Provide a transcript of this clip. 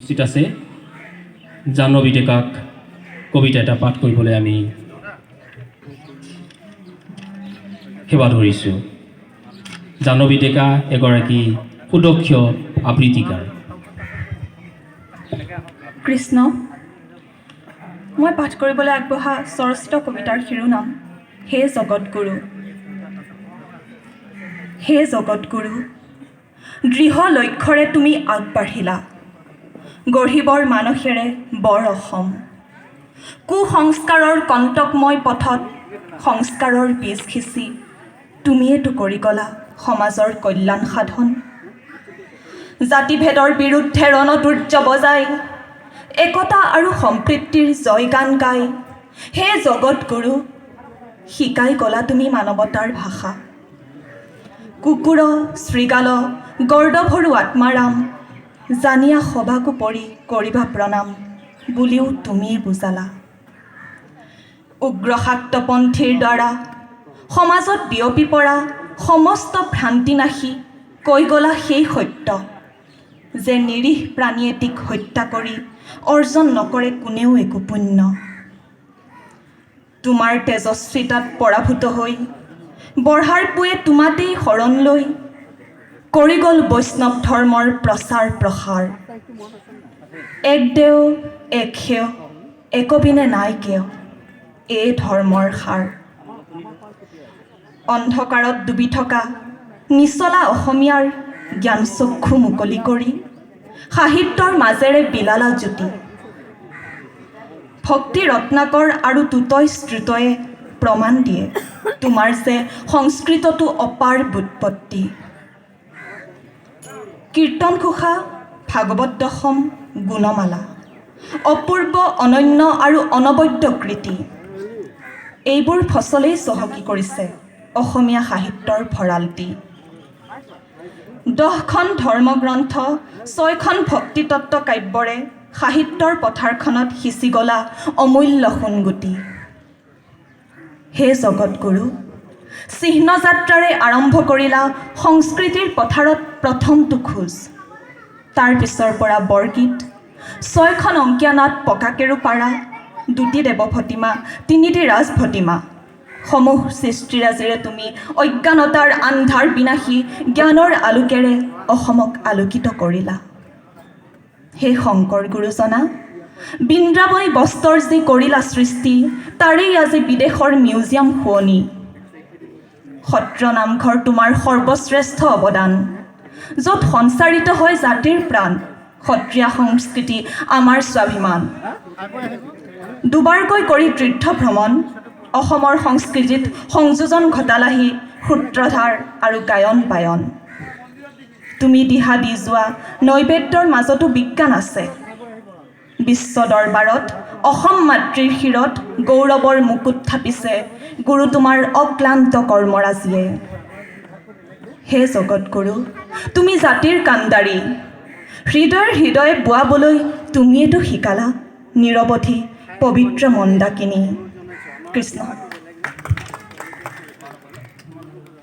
উপস্থিত আছে জাহ্নৱী ডেকাক কবিতা এটা পাঠ কৰিবলৈ আমি সেৱা ধৰিছোঁ। জাহ্নৱী ডেকা এগৰাকী সুদক্ষ আবৃত্তিকাৰ। কৃষ্ণ। মই পাঠ কৰিবলৈ আগবঢ়া স্বৰচিত কবিতাৰ শিৰোনাম হে জগতগুৰু। হে জগতগুৰু, দৃঢ় লক্ষ্যৰে তুমি আগবাঢ়িলা গঢ়িবৰ মানসেৰে বৰ অসম। কুসংস্কাৰৰ কণ্টকময় পথত সংস্কাৰৰ বীজ সিঁচি তুমিয়েতো কৰি গ'লা সমাজৰ কল্যাণ সাধন। জাতিভেদৰ বিৰুদ্ধে ৰণদুৰ্য বজাই, একতা আৰু সম্প্ৰীতিৰ জয়গান গাই হে জগতগুৰু, শিকাই গ'লা তুমি মানৱতাৰ ভাষা। কুকুৰ শৃগাল গৰ্দভৰো আত্মাৰাম, জানিয়া সবাকো পৰি কৰিবা প্ৰণাম বুলিও তুমিয়ে বুজালা। উগ্ৰ শাক্তপন্থীৰ দ্বাৰা সমাজত বিয়পি পৰা সমস্ত ভ্ৰান্তি নাশি কৈ গ'লা সেই সত্য যে নিৰীহ প্ৰাণী এটিক হত্যা কৰি অৰ্জন নকৰে কোনেও একো পুণ্য। তোমাৰ তেজস্বিতাত পৰাভূত হৈ বঢ়াৰ পুৱে তোমাতেই শৰণ লৈ কৰি গ'ল বৈষ্ণৱ ধৰ্মৰ প্ৰচাৰ প্ৰসাৰ। এক দেও এক সেৱ একবিনে নাই কেৱ, এই ধৰ্মৰ সাৰ। অন্ধকাৰত ডুবি থকা নিচলা অসমীয়াৰ জ্ঞানচক্ষু মুকলি কৰি সাহিত্যৰ মাজেৰে বিলালা জ্যোতি। ভক্তি ৰত্নাকৰ আৰু তুতয় স্ত্ৰুতয়ে প্ৰমাণ দিয়ে তোমাৰ যে সংস্কৃততো অপাৰ ব্যুৎপত্তি। কীৰ্তন ঘোষা, ভাগৱত দশম, গুণমালা অপূৰ্ব, অনন্য আৰু অনবদ্য কৃতি। এইবোৰ ফচলেই চহকী কৰিছে অসমীয়া সাহিত্যৰ ভঁৰালটি। 10খন ধৰ্মগ্ৰন্থ, 6খন ভক্তিতত্ত্ব কাব্যৰে সাহিত্যৰ পথাৰখনত সিঁচি গ'লা অমূল্য সোণগুটি। হে জগতগুৰু, চিহ্নযাত্ৰাৰে আৰম্ভ কৰিলা সংস্কৃতিৰ পথাৰত প্ৰথমটো খোজ। তাৰ পিছৰ পৰা বৰগীত, 6খন অংকীয়া নাট, পকাকেৰু পাৰা, দুটি দেৱ ভটিমা, তিনিটি ৰাজ ভটিমা সমূহ সৃষ্টিৰাজিৰে তুমি অজ্ঞানতাৰ আন্ধাৰ বিনাশী জ্ঞানৰ আলোকেৰে অসমক আলোকিত কৰিলা। হে শংকৰ গুৰুজনা, বৃন্দাবনী বস্ত্ৰৰ যি কৰিলা সৃষ্টি, তাৰেই আজি বিদেশৰ মিউজিয়াম শুৱনি। সত্ৰ নামঘৰ তোমাৰ সৰ্বশ্ৰেষ্ঠ অৱদান, য'ত সঞ্চাৰিত হয় জাতিৰ প্ৰাণ। সত্ৰীয়া সংস্কৃতি আমাৰ স্বাভিমান। দুবাৰকৈ কৰি তীৰ্থ ভ্ৰমণ অসমৰ সংস্কৃতিত সংযোজন ঘটালাহি সূত্ৰধাৰ আৰু গায়ন বায়ন। তুমি দিহা দি যোৱা নৈবেদ্যৰ মাজতো বিজ্ঞান আছে। বিশ্ব দৰবাৰত অসম মাতৃৰ শিৰত গৌৰৱৰ মুকুট থাপিছে গুৰু তোমাৰ অক্লান্ত কৰ্মৰাজিয়ে। হে জগতগুৰু, তুমি জাতিৰ কাণ্ডাৰী। হৃদয়ৰ হৃদয়ে বোৱাবলৈ তুমিয়েতো শিকালা নিৰৱধি পবিত্ৰ মন্দাকিনী। কৃষ্ণ।